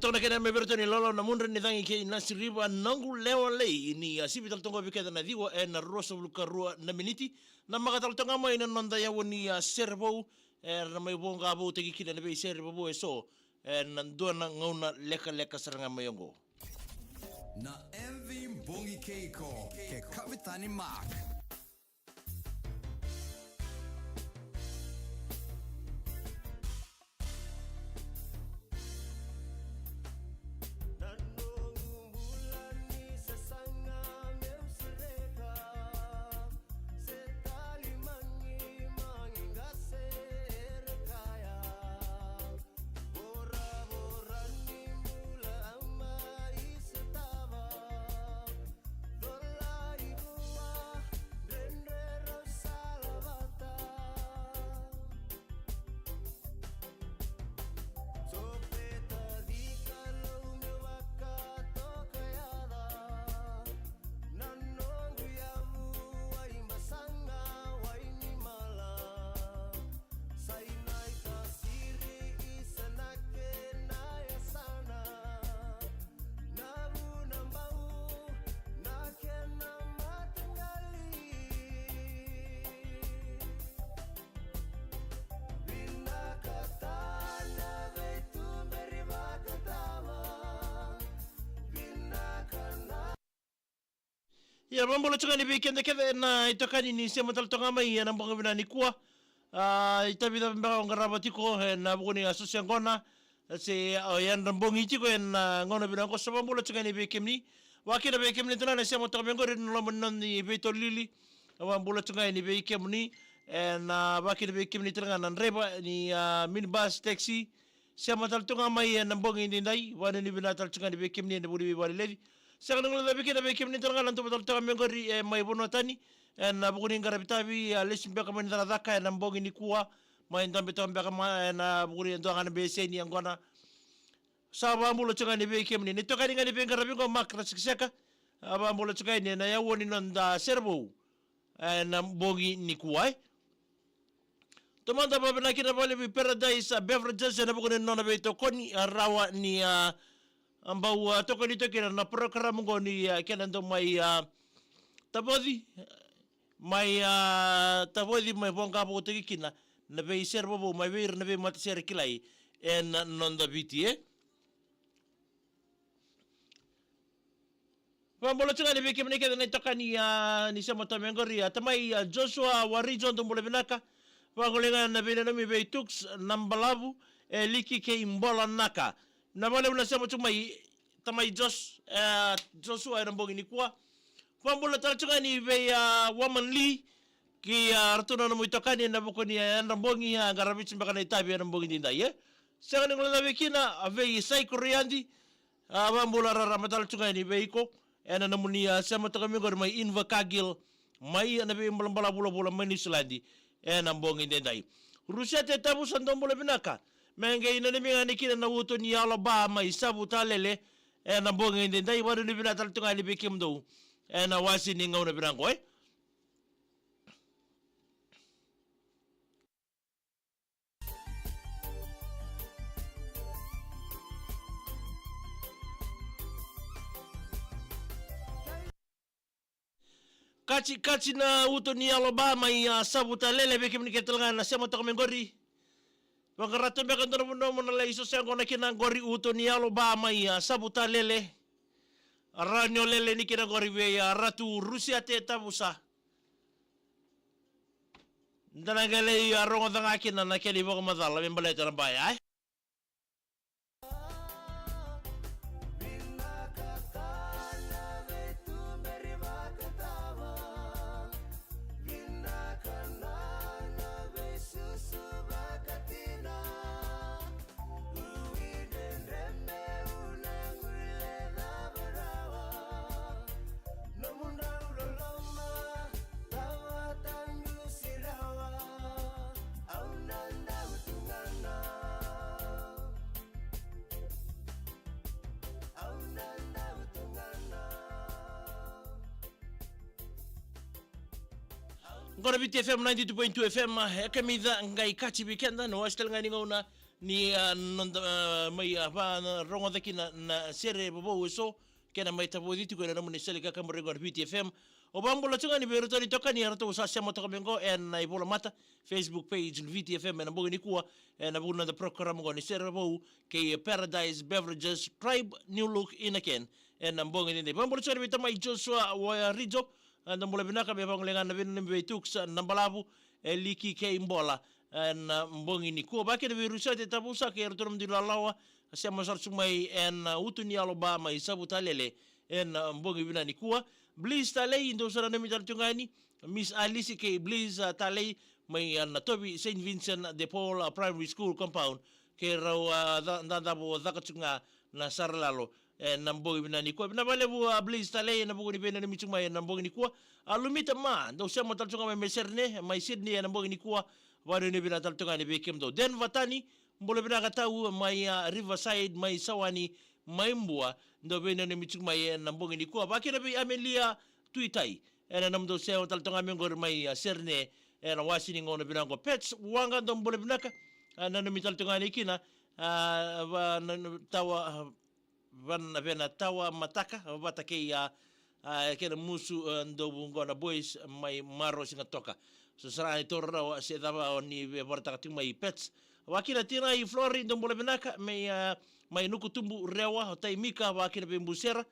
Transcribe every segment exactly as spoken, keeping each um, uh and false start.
Toka na kena me vei ratou ni lolo na mudra ni cagi kei na siriva noqu lewa lei ni a sivi tale toka vei keda na ciwa e na ruasagavulu ka rua na miniti. Na maka tale toka mai na noda yawa ni a sere vou e na mai voqa vou teki kina na vei sere vou e so e na dua na gauna lekaleka sara ga mai oqo. Na M V Bogi Keiko, ke Kavetani Mark. Ia, vakabula tiko ga ni vei keda kece na itokani ni sema tale toka mai ena bogi vinaka nikua. A, itavi cava beka o qarava tiko ena vuku ni a soso yaqona se o yadra bogi tiko ena gauna vinaka oqo, sa vakabula tiko ga ni vei kemuni. Vakakina vei kemuni tale ga na sema toka mai oqori na loma ni nona ni veitolili. Vakabula tiko ga ni vei kemuni ena, vakakina vei kemuni tale ga na draiva ni a minibus, taxi, sema tale tu ga mai ena bogi edaidai, vakanuinui vinaka tale tu ga ni vei kemuni ena vuku ni veivakaleleci. Sega ni guilecavi kina vei kemuni tale ga na dua tale tu ga mai oqori e mai vanua tani ena vuku ni qaravi tavi, a, lesu beka mai na cakacaka ena bogi nikua, mai dabe toka beka mai ena vuku ni dua ga na beseni yaqona. Sa vakabula tu ga ni vei kemuni, ni tokani ga ni veiqaravi oqo Mark Rasikiseka. A, vakabula tu ga ni ena yawa ni noda sere vou ena bogi nikua, e. Taumada vakavinaka kina vakalevu i Paradise, a, Beverages ena vuku ni nona veitokoni, a, rawa ni, a, a bau, a, tokoni toka kina na porokaramu oqo ni, a, kena dau mai, a, tavoci, mai, a, tavoci mai voqa vou toka kina na veisere vovou mai vei ira na veimatasere kilai ena noda Viti, e. Vakabula tu ga ni vei kemuni kece na itokani, a, ni sema toka mai oqori, a, tamai, a, Joshua Warijo, dou bula vinaka. Vagolei ga na veinanumi vei Tuks Nabalavu, e, Liki kei Bola Naka. Na vakalevu na sema tu mai tamai Jos, e, Joshua ena bogi nikua. Vakabula tale tu ga ni vei, a, Waman Lee, ki, a, ratou na nomu itokani ena vuku ni, a, yadra bogi, a, qaravi tu beka na itavi ena bogi edaidai, e. Sega ni guilecavi kina, a, vei Saiko Riadi, a, vakabula rarama tale tu ga ni vei iko ena nomuni, a, sema toka mai oqori mai Invercargill, mai na veibalabala vulavula mai Niusiladi ena bogi edaidai. Rusiate Tavusa, dou bula vinaka. Me qai nanumi ga ni kina na uto ni yalo ba mai Savutalele ena bogi edaidai, vakanuinui vinaka tale tu ga ni vei kemudou ena wase ni gauna vinaka oqo, e. Katikati na uto ni yalo ba mai, a, Savutalele, vei kemuni kece tale ga na sema toka mai oqori. Vaqara tu beka dua na vanua mo na lai soso yaqona kina oqori, uto ni yalo ba mai, a, Savutalele. A, rawa ni o lele ni kina oqori vei, a, Ratu Rusiate Tavusa. Da na qai lai, a, rogoca ga kina na kena ivakamacala me baleta na ba ya, e. Qo na Viti F M ninety-two point two F M, e kamica qai kati vei keda na wase tale ga ni gauna Ni a noda a mai a varogoca kina na sere vovou eso kei na mai tavoci tiko ena nomuni sele kakaburego na V T F M. O vabula tiko ga ni vei iratou ni tokani eratou sa sema toka mai oqo ena ivolamata Facebook page ni V T F M ena bogi nikua, ena vuku ni noda program oqo ni sere vou kei Paradise Beverages Tribe New Look in a Can. Ena bogi ni dei vabula tiko ga ni vei tamai Joshua Waya Rijo, eda bula vinaka, me vagolea ga na veinanumi vei Tuks na balavu e liki kei bola. Ena bogi nikua vakina vei Rusate Tavusaka, eratou na mudui lalawa, sema sara tu mai ena utu ni yaloba mai Savutalele. Ena bogi vinaka nikua. Bliss Talei, dou sa nanumi tale tu ga ni Miss Alice kei Bliss a Talei mai a Natovi Saint Vincent de Paul a Primary School compound, kei rau a ca- dadavo caka tu ga na saralalo. Ena bogi vinaka nikua, vinaka vakalevu a Bliss Talei ena vuku ni veinanumi tu mai ena bogi nikua. A Lumita Ma, dou sema tale tu ga mai mai Sydney, mai Sydney ena bogi nikua. Vanuinui vinaka tale tu ga ni vei kemudou. Den Vatani, bula vinaka tau mai a Riverside mai Sawani mai Bua, dou veinanumi tu mai ena bogi nikua. Vakina vei Amelia Tuitai, ena nomudou sema tale tu ga mai oqori mai a Sydney ena wasi ni gauna vinaka oqo. Pets Waqa, dou bula vinaka. A nanumi tale tu ga ni kina a va- na- na- tawa a vana vena tawa mataka vata kei a a kena musu a dou vuqo na boys mai Maro Sigatoka. So sara ni toro rawa se cava o ni veivarataka tiko mai Pets. Vakina Tinai Flori, dou bula vinaka mai a mai Nukutubu Rewa, o Taimika vakina vei Busera.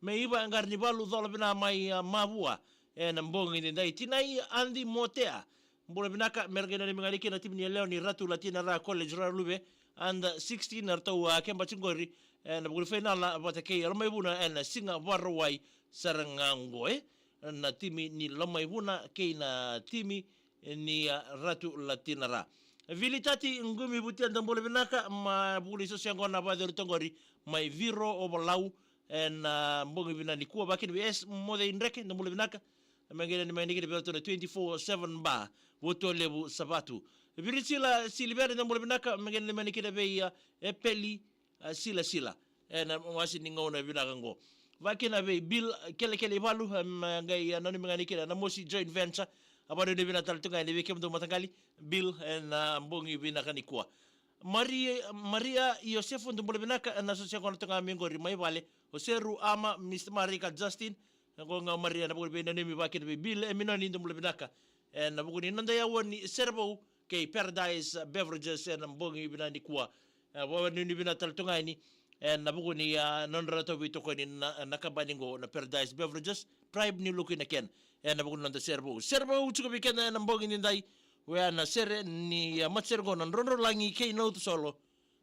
Me iva e qara ni valu cola vina mai a Mavua. Ena bogi ni dai Tinai Andi Motea, bula vinaka, me ra qai nanumi ga ni kina na timi ni yalewa ni Ratu Latina Ra College Ra Luve under sixteen, na ratou a keba tiko qori ena vuku ni fainala vata kei Lomaivuna ena siga Vakarauwai sara ga oqo e. Na timi ni Lomaivuna kei na timi ni a Ratu Latina Ra. Vilitati Qumi Vutia, dou bula vinaka, ma vuku ni soso yaqona vacori toqori mai Viro o Valau. Ena bogi vinaka nikua vakina vei S Moce Idreke, dou bula vinaka. Me qai nanumi ga ni kina vei ratou na twenty-four seven bar Votualevu Savatu. Virisila Siliveri, dou bula vinaka, me qai nanumi ga ni kina vei a Epeli a Silasila. Ena wasi ni gauna vinaka oqo. Vakina vei Bill Kelekele Ivalu, em, qai a nanumi ga ni kina na Mosi Joint Venture. A vanuinui vinaka tale tu ga ni vei kemudou mataqali Bill ena bogi vinaka nikua. Maria, Maria Iosefu, dou bula vinaka, na soso yaqona tu ga mai oqori mai vale. O Seru Ama, Mister Marika Justin, oqo ga o Maria, na vuku ni veinanumi vakina vei Bill e Minoni, dou bula vinaka. Ena vuku ni noda yawa ni sere vou kei Paradise Beverages ena bogi vinaka nikua. E, vanuinui vinaka tale tu ga yani ena vuku ni a nodra ratou veitokoni na, na kabani oqo na Paradise Beverages Tribe New Look in a Can. Ena vuku ni noda sere vou. Sere vou tiko vei keda ena bogi ni dai. Oya na sere ni a matasere oqo na Drodrolagi kei Nautu Solo,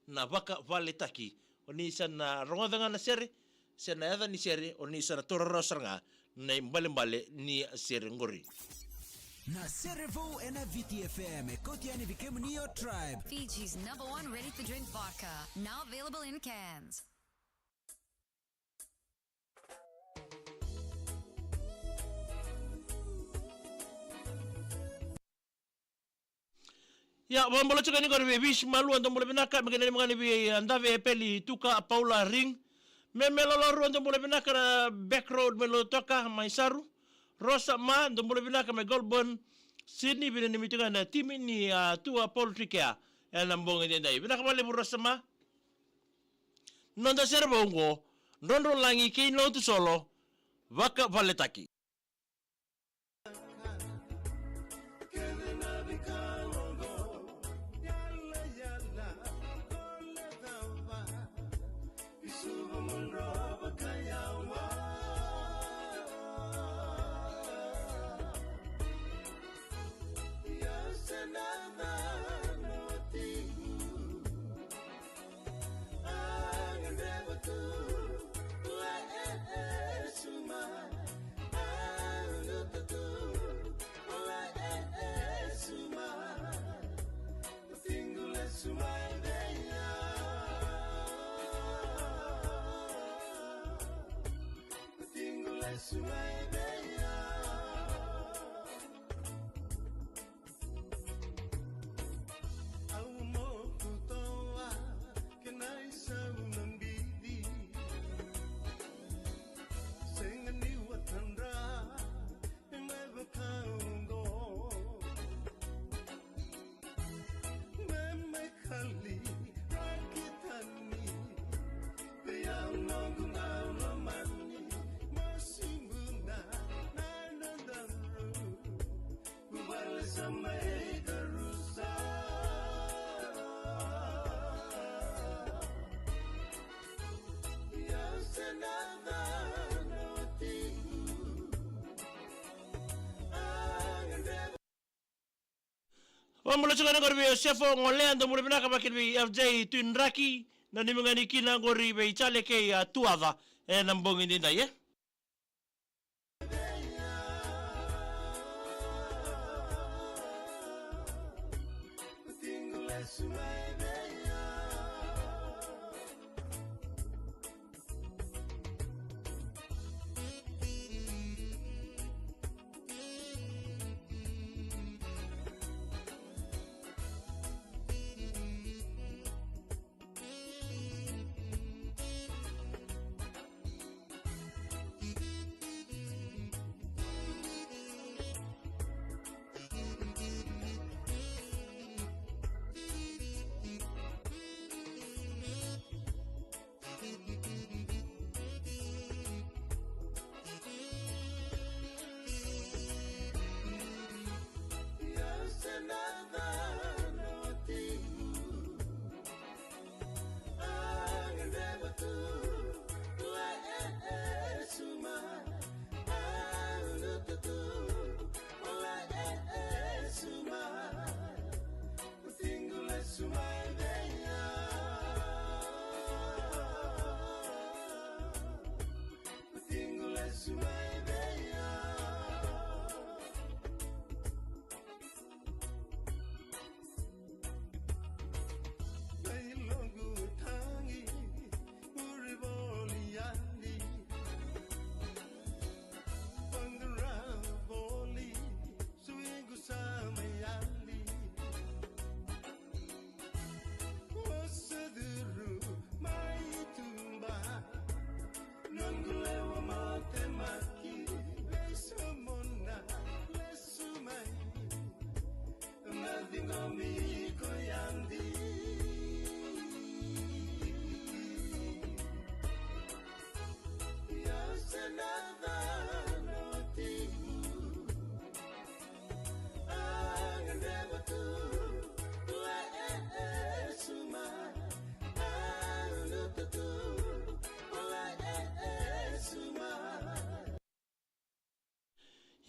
na Vakavaletaki. O ni sa na rogoca ga na sere, se na yaca ni sere, o ni sa na taura rawa sara ga na ibalebale ni sere oqori. Na sere vou ena V T F M e kauti yani vei kemuni o Tribe. Fiji's number one ready-to-drink vodka, now available in cans. Ia, vakabula tiko yani qori vei Visi Malua, dou bula vinaka, me kena lima gani vei, a, Dave Epeli Tuka, a Paula Ring. Me, me lolo rua, dou bula vinaka, na Back Road, me Lotoka, mai Saru. Rosa Ma, dou bula vinaka, mai Goulburn, Sydney, vina ni miti ga na timi ni, a, Tua Poultry Care. Ena bogi edaidai. Vinaka vakalevu Rosa Ma. Noda sere vou oqo, Drodrolagi kei Nautu Solo, Vakavaletaki. Au moku toa kei na isau na bibi. Sega ni watadra e mai vakaoqo. Me mai kali Vakabula tiko yani qori vei Josefo Golea, dou bula vinaka. Vakabula vei F J Twin Raki, nanumi ga ni kina qori vei Jale kei a Tuava ena bogi edaidai, e.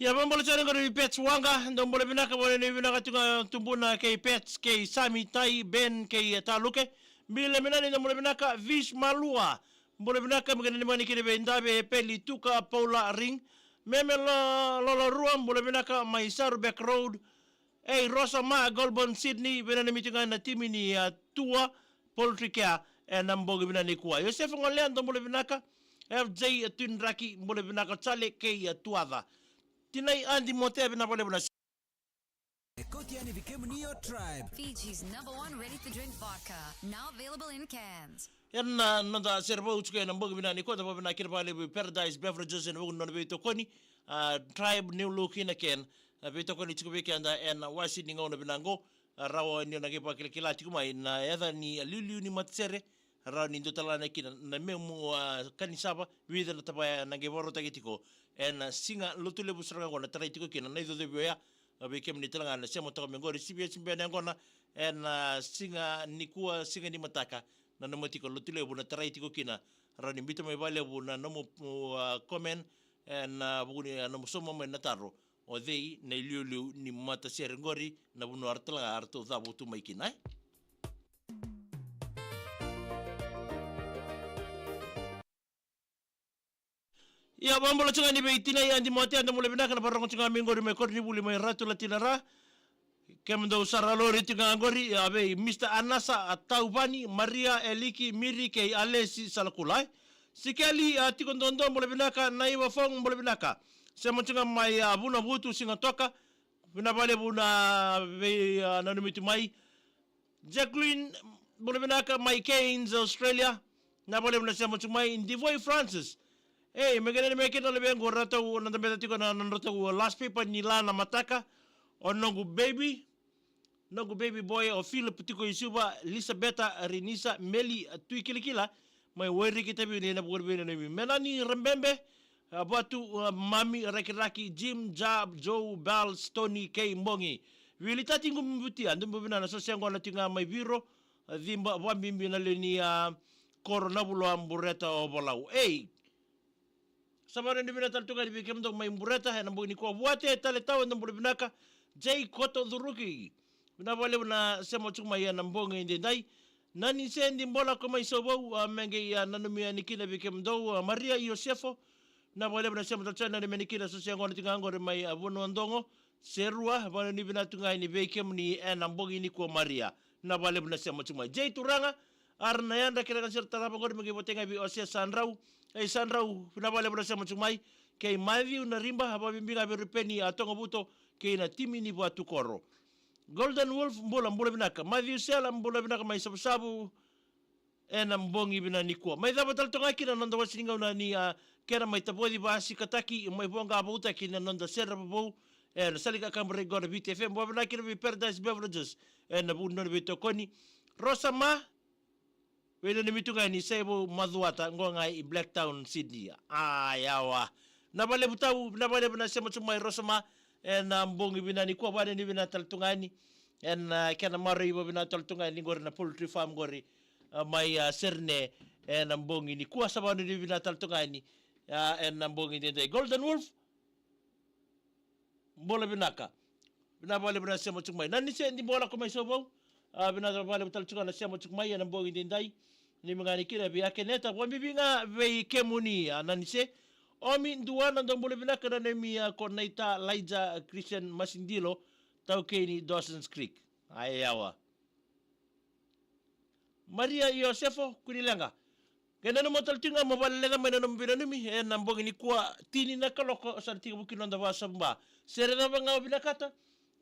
Ia, vakabula tiko yani qori vei Pets Waqa, dou bula vinaka, vakanuinui vinaka tiko ga tubuna kei Pets, kei Sami, Tai, Ben, kei Taluke. Bila Minani, dou bula vinaka, Vish Malua, bula vinaka, me kena ni mani kina vei Dave, Peli, Tuka, Paula, Ring, Meme Lo-, Lola Rua, bula vinaka, mai Saru Back Road, Ei, Rosa Ma, Goulburn, Sydney, veinanumi tiko ga na timi ni, a, Tua Poultry Care ena bogi vinaka nikua. Joseph Golea, dou bula vinaka. F J Twin Raki, bula vinaka. Jale kei a Tuava. Tinai Adi Motea, vinaka vakalevu na. E kauti yani vei kemuni o Tribe. Fiji's number one ready-to-drink vodka, now available in cans. Ena, a, noda sere vou tiko ena bogi vinaka nikua, da vakavinavinaka kina vakalevu vei Paradise Beverages ena vuku ni nona veitokoni, a, Tribe New Look in a Can, a, veitokoni tiko vei keda ena iwase ni gauna vinaka qo, a, rawa ni o na qai vakilakila tiko mai na yaca ni, a, liuliu ni matasere, rawa ni dua tale ga na kina na memu, a, ka ni sava, vica na tavaya na qai vakarautaki tiko ena siga Lotulevu sara ga qo, na tarai tiko kina na icocovi oya, a, vei kemuni tale ga na sema toka mai qori, C B S Band yaqona, ena siga nikua, siga ni mataka, na nomu tiko Lotulevu na tarai tiko kina. Rawa ni biuta mai vakalevu na nomu, a, comment ena vuku ni, a, nomu sauma mai na taro. O cei na iliuliu ni matasere qori, na vanua era tale ga eratou cavutu mai kina, e? Ia, vakabula tiko ga yani vei Tinai Adi Motea, dou bula vinaka, na vakarorogo tiko ga mai qori mai koronivuli mai Ratu Latinara. Kemudou sa ra lori tiko ga qori, ia, vei Mister Anasa, a, Tauvani, Maria, Eliki, Miri kei Alesi Salakula, e. Sikeli, a, tiko dodo, bula vinaka. Naiva Fong, bula vinaka. Sema tiko ga mai, a, Vunavutu, Sigatoka. Vinaka vakalevu na vei, a, nanumi tu mai. Jacqueline, bula vinaka mai Cairns, Australia. Vinaka vakalevu na sema tu mai. Divoi Francis. Ei, me kena ni me kena levu qo, ratou na dabe tiko na, na nodratou last paper ni la na mataka. O noqu baby. Noqu baby boy o Philip tiko i Suva, Elisabeta, Renisa, Meli, a, Tui Kilakila. Mai Wairiki Taveuni ena vuku ni veinanumi. Melani Rembebe, a, Vatu, a, Mami, Rakiraki, Jim, Ja, Joe, Bal, Stoni kei Bogi. Vili Tati Qumi Butia, dou bula vinaka. Na soso yaqona tiko ga mai Viro, a, Ciba, vakabibi na lewe ni, a, koro Navuloa, Bureta, Ovalau. Ei! Sa vakarau ni vinaka tale tu ga yani vei kemudou mai Bureta ena bogi nikua. Vuate Tale Tau, dou bula vinaka. Jay Koto Curuki. Vinaka vakalevu na sema tiko mai ena bogi edaidai. Nani Sedi Bola ko mai Sauvou, a, me qai, a, nanumi yani kina vei kemudou, a, Maria Iosefo. Vinaka vakalevu na sema tale tiko yani, nanumi yani kina, so se yaqona tiko ga qori mai, a, Vanua Dogo, Serua, vakananumi vinaka tu ga yani vei kemuni ena bogi nikua Maria. Vinaka vakalevu na sema tiko mai. Jay Turaga, Ara na yadra kei na gagadre tarava qori me qai votei ga vei Ose Sadrau. Ei Sadrau, vinaka vakalevu na sema tiko mai. Kei Matthew Nariba, vakabibi ga vei Rupeni, a, Togavuto, kei na timi ni Vatukoro. Golden Wolf, bula, bula vinaka. Matthew Sela, bula vinaka mai Savusavu. Ena bogi vinaka nikua. Mai cava tale toka ga kina na noda wasa ni gauna ni, a, kena mai tavoci vakasikataki, mai voqa voutaki na noda sere vovou. Ena sala ni kakaburaki qo na V T F M, vakavinavinaka kina vei Paradise Beverages. Ena vuku ni nona veitokoni. Rosa Ma, veinanumi tu ga yani Saivo Macuata, qo ga i Blacktown, Sydney. A, yawa. Vinaka vakalevu tau, vinaka vakalevu na sema tiko mai Rosa Ma. Ena bogi vinaka nikua, vakananumi vinaka tale tu ga yani. Ena, a, kena maroroi vakavinaka tale tu ga yani qori na poultry farm qori, a, mai, a, Serene. Ena bogi nikua sa vakananumi vinaka tale tu ga yani. A, ena bogi edaidai. Golden Wolf, bula vinaka. Vinaka vakalevu na sema tiko mai. Nani Sedi Bola ko mai Sauvou. A, vinaka vakalevu tale tiko ga na sema tiko mai ena bogi edaidai. Nanumi ga yani kina vei Akeneta, vakabibi ga vei kemuni, a, Nani Se. Omi Dua, na dou bula vinaka, nanumi, a, ko Naita Laija Christian Masidilo, taukei ni Dawson's Creek. A, yawa. Maria Iosefo, kua ni leqa. Qai nanuma tale tiko ga mo vakaleca mai na nomu veinanumi ena bogi nikua, tini na kaloko sa na tekivu kina noda vakasavuba. Sere cava ga o vinakata,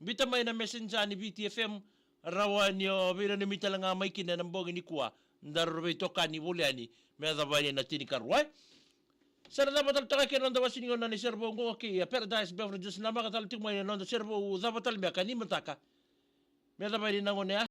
biuta mai na messenger ni V T F M, rawa ni o veinanumi tale ga mai kina ena bogi nikua. Daru veitokani voli yani me yacova yani na tinikarua. Sere cava tale toka kei na noda wasa ni gauna ni sere vou qo, kei, a, Paradise Beverages, namaka tale tiko mai na noda sere vou cava tale beka ni mataka. Me yacova yani na gauna ya.